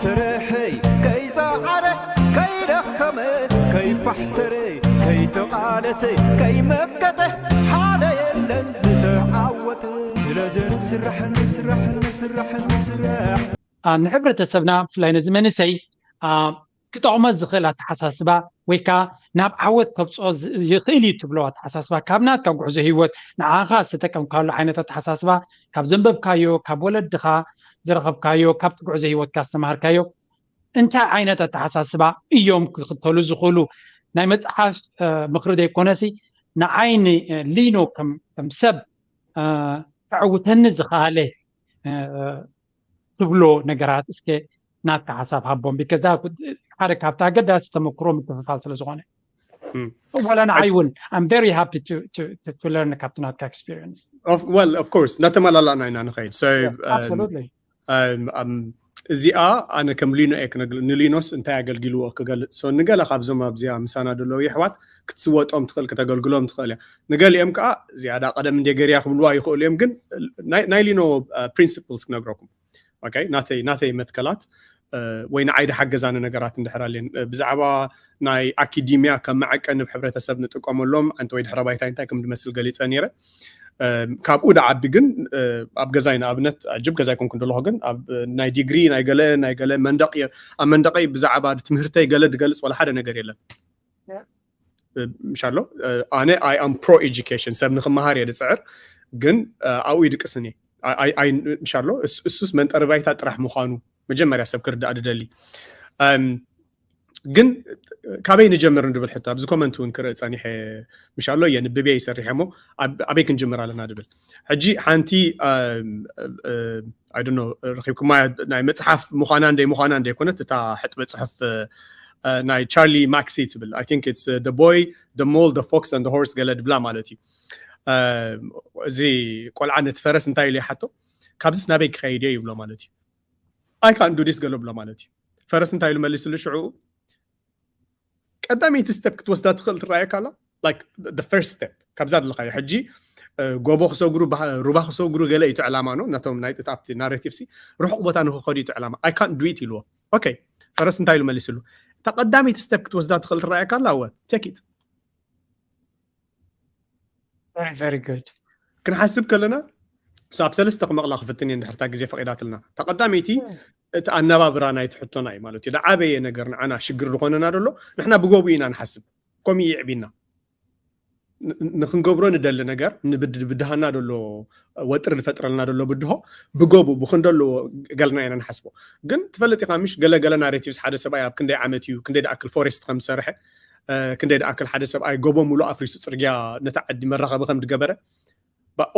ስርሐይ ከይፀዓረ ከይደኸመ ከይፋሕተረ ከይተቓለሰ ከይመከተ ሓደ የለን ዝተዓወተ። ስለዚ ንስራሕ ንስራሕ ንስራሕ ንስራሕ። ንሕብረተሰብና ብፍላይ ነዚ መንእሰይ ክጠቕሞ ዝኽእል ኣተሓሳስባ ወይ ከዓ ናብ ዓወት ከብፅኦ ይኽእል እዩ ትብሎ ኣተሓሳስባ ካብ ናትካ ጉዕዞ ህይወት ንዓኻ ዝተጠቀምካሉ ዓይነት ኣተሓሳስባ ካብ ዘንበብካዮ ካብ ወለድኻ ዝረኸብካዮ ካብቲ ጉዕዞ ህይወትካ ዝተማሃርካዮ እንታይ ዓይነት ኣተሓሳስባ እዮም ክኽተሉ ዝኽእሉ ናይ መፅሓፍ ምኽሪ ዘይኮነሲ ንዓይኒ ሊኖ ከም ሰብ ከዕውተኒ ዝኸኣለ ትብሎ ነገራት እስከ ናትካ ሓሳብ ሃቦም because ሓደ ካብቲ ኣገዳሲ ተመክሮ ምክፍፋል ስለ ዝኾነ ዋላ ንዓይ እውን I'm very happy to, to, to, to learn ካብቲ ናትካ experience well of course እናተመላላእና ኢና ንኸይድ so absolutely እዚኣ ኣነ ከም ሊኖ እየ ክነግል ንሊኖስ እንታይ ኣገልጊልዎ ክገልፅ so ንገለ ካብዞም ኣብዚኣ ምሳና ዘለዉ የሕዋት ክትስወጦም ትኽእል ክተገልግሎም ትኽእል እያ ንገሊኦም ከዓ ዝያዳ ቀደም እንደ ገርያ ክብልዋ ይኽእሉ እዮም ግን ናይ ሊኖ principles ክነግረኩም ናተይ ናተይ መትከላት ወይ ንዓይ ድሓገዛኒ ነገራት እንድሕር ኣለን ብዛዕባ ናይ ኣካዲምያ ከም መዐቀኒ ብ ሕብረተሰብ ንጥቀመሎም ኣንተ ወይ ድሕረ ባይታይ እንታይ ከም ድመስል ገሊፀ ነይረ ካብኡ ድዓቢ ግን ኣብ ገዛይ ንኣብነት ኣጅብ ገዛይ ኮንኩ እንደለኹ ግን ኣብ ናይ ዲግሪ ናይ ገለ ናይ ገለ መንደቅ ኣብ መንደቀይ ብዛዕባ ትምህርተይ ገለ ድገልፅ ወላ ሓደ ነገር የለን ምሻሎ ኣነ I am pro education ሰብ ንክመሃር እየ ድፅዕር ግን ኣብኡ ይድቅስኒ ምሻሎ እሱስ መንጠሪ ባይታ ጥራሕ ምዃኑ መጀመርያ ሰብ ክርዳእ ድደሊ ግን ካበይ ንጀምር ንድብል ሕቶ ኣብዚ ኮመንት እውን ክርኢ ፀኒሐ ምሻሎ እየ ንብብየ ይሰርሐ ሞ ኣበይ ክንጅምር ኣለና ድብል ሕጂ ሓንቲ ኣይደኖ ረኪብኩማ ናይ መፅሓፍ ምዃና እንደይ ምዃና እንደይኮነት እታ ሕጥበ ፅሑፍ ናይ ቻርሊ ማክሲ ትብል I think it's the boy the mole the fox and the horse ገለ ድብላ ማለት እዩ እዚ ቆልዓ ነቲ ፈረስ እንታይ ኢሉ ይሓቶ ካብዚስ ናበይ ክኸይድ እየ ይብሎ ማለት እዩ I can't do this ገሎ ብሎ ማለት እዩ ፈረስ እንታይ ኢሉ መሊስሉ ሽዑ ቀዳመይቲ step ክትወስዳ ትኽእል ትረኣየካ ኣላ like the first step ካብዛ ዘለኻዮ ሕጂ ጎቦ ክሰግሩ ሩባ ክሰግሩ ገለ እዩ ዕላማ ነው ነቶም ናይ ኣብቲ ናሬቲቭ ሲ ርሑቕ ቦታ ንክኸዱ እዩ ዕላማ I can't do it ኢልዎ okay ፈረስ እንታይ ኢሉ መሊስሉ እታ ቀዳመይቲ step ክትወስዳ ትኽእል ትረኣየካ ኣላ ወ take it very very good ክንሓስብ ከለና ኣብ ሰለስተ ክመቕላ ክፍትን እየ እንድሕርታ ግዜ ፈቂዳትልና ተቐዳመይቲ እቲ ኣነባብራ ናይቲ ሕቶና እዩ ማለት እዩ ዝዓበየ ነገር ንዓና ሽግር ዝኾነና ደሎ ንሕና ብጎቡ ኢና ንሓስብ ከምኡ ይዕቢና ንክንገብሮ ንደሊ ነገር ንብድሃና ደሎ ወጥሪ ዝፈጥረልና ደሎ ብድሆ ብጎቡ ብክንደለዎ ገልና ኢና ንሓስቦ ግን ትፈልጥ ኢካ ምሽ ገለገለ ናሬቲቭስ ሓደ ሰብኣይ ኣብ ክንደይ ዓመት እዩ ክንደይ ዝኣክል ፎሬስት ከም ዝሰርሐ ክንደይ ዝኣክል ሓደ ሰብኣይ ጎቦ ሙሉእ ኣፍሪሱ ፅርግያ ነቲ ዓዲ መራኸቢ ከም ዝገበረ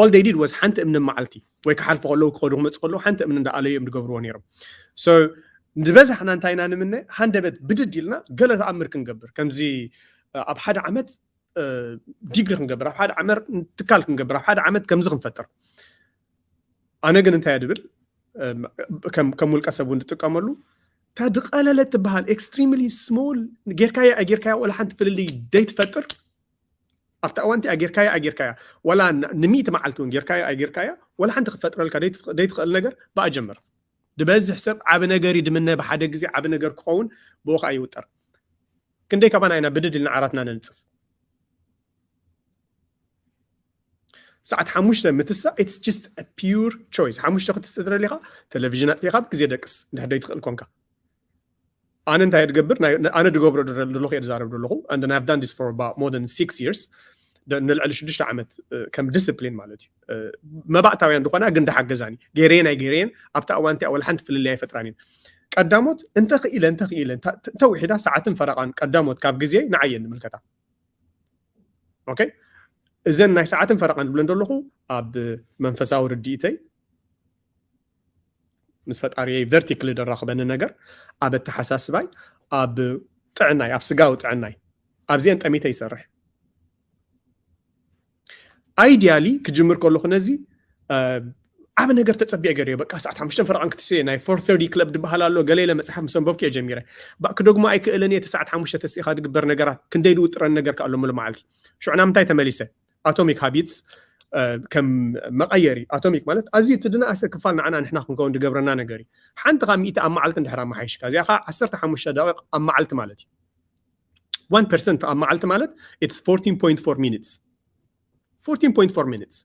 all they did was ሓንቲ እምኒ መዓልቲ ወይ ክሓልፉ ከለዉ ክኸዱ ክመፁ ከለዉ ሓንቲ እምኒ እንዳኣለዩ እዮም ዝገብርዎ ነይሮም ዝበዛሕና እንታይ ኢና ንምነ ሃንደበት ብድድ ኢልና ገለ ተኣምር ክንገብር ከምዚ ኣብ ሓደ ዓመት ዲግሪ ክንገብር ኣብ ሓደ ዓመት ትካል ክንገብር ኣብ ሓደ ዓመት ከምዚ ክንፈጥር ኣነ ግን እንታይ ድብል ከም ውልቀ ሰብ እውን ዝጥቀመሉ እታ ድቀለለ ትበሃል extremely small ጌርካያ ኣጌርካያ ወላ ሓንቲ ፍልልይ ደይትፈጥር ኣብታ እዋንቲ ኣጌርካያ ኣጌርካያ ወላ ንሚእቲ መዓልቲ እውን ጌርካያ ኣጌርካያ ወላ ሓንቲ ክትፈጥረልካ ደይትኽእል ነገር ብኣ ጀምር ዝበዝሕ ሰብ ዓቢ ነገር እዩ ድምነ ብሓደ ግዜ ዓቢ ነገር ክኸውን ብኡ ከዓ ይውጠር ክንደይ ካባና ኢና ብድድ ኢልና ዓራትና ነንጽፍ ሰዓት ሓሙሽተ ምትሳ it's just a pure choice ሓሙሽተ ክትስተ ትደሊኻ ቴሌቪዥን ኣጥፊኻ ብግዜ ደቅስ እንድሕር ደይትኽእል ኮንካ ኣነ እንታይ ድገብር ኣነ ድገብሮ ዘለኹ እየ ዝዛረብ ዘለኹ and I've done this for about more than six years ንልዕሊ ሽዱሽተ ዓመት ከም ዲስፕሊን ማለት እዩ መባእታውያን ዝኾና ግን ድሓገዛኒ ገይረየን ኣይገይረየን ኣብታ እዋን እቲኣ ወላ ሓንቲ ፍልልይ ኣይፈጥራን እየን ቀዳሞት እንተኽኢለ እንተኽኢለ እንተውሒዳ ሰዓትን ፈረቓን ቀዳሞት ካብ ግዜ ንዓየ ንምልከታ okay እዘን ናይ ሰዓትን ፈረቓን ዝብለን ዘለኹ ኣብ መንፈሳዊ ርድኢተይ ምስ ፈጣሪየይ ቨርቲክሊ ደራኽበኒ ነገር ኣብ ኣተሓሳስባይ ኣብ ጥዕናይ ኣብ ስጋዊ ጥዕናይ ኣብዚአን ጠሚተ ይሰርሕ ideally ክጅምር ከለኹ ነዚ ዓብ ነገር ተፀቢአ ገይረ በቃ ሰዓት ሓሙሽተ ፈረቓን ክትስየ ናይ four thirty club ዝበሃል ኣሎ ገለ ኢለ መፅሓፍ ምስ ኣንበብኩ እየ ጀሚረ ባእክ ደግሞ ኣይክእልን እየ እቲ ሰዓት ሓሙሽተ ተሲእኻ ዝግበር ነገራት ክንደይ ዝውጥረን ነገር ከኣሎ ሙሉ መዓልቲ ሽዑ ናብ ምንታይ ተመሊሰ atomic habits ከም መቐየሪ ኣቶሚክ ማለት ኣዝዩ እቲ ድናኣሰ ክፋል ንዓና ንሕና ክንከውን ዝገብረና ነገር እዩ። ሓንቲ ካብ ሚእቲ ኣብ መዓልቲ እንድሕር ኣመሓይሽካ እዚኣ ከዓ ዓሰርተ ሓሙሽተ ደቂቕ ኣብ መዓልቲ ማለት እዩ። One percent ኣብ መዓልቲ ማለት it's fourteen point four minutes. Fourteen point four minutes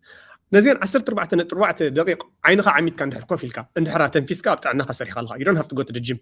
ነዚአን ዓሰርተ ኣርባዕተ ነጥቢ ኣርባዕተ ደቂቕ ዓይንኻ ዓሚትካ እንድሕር ኮፍ ኢልካ እንድሕር ኣተንፊስካ ኣብ ጥዕናኻ ሰሪሕካ ኣለካ። You don't have to go to the gym.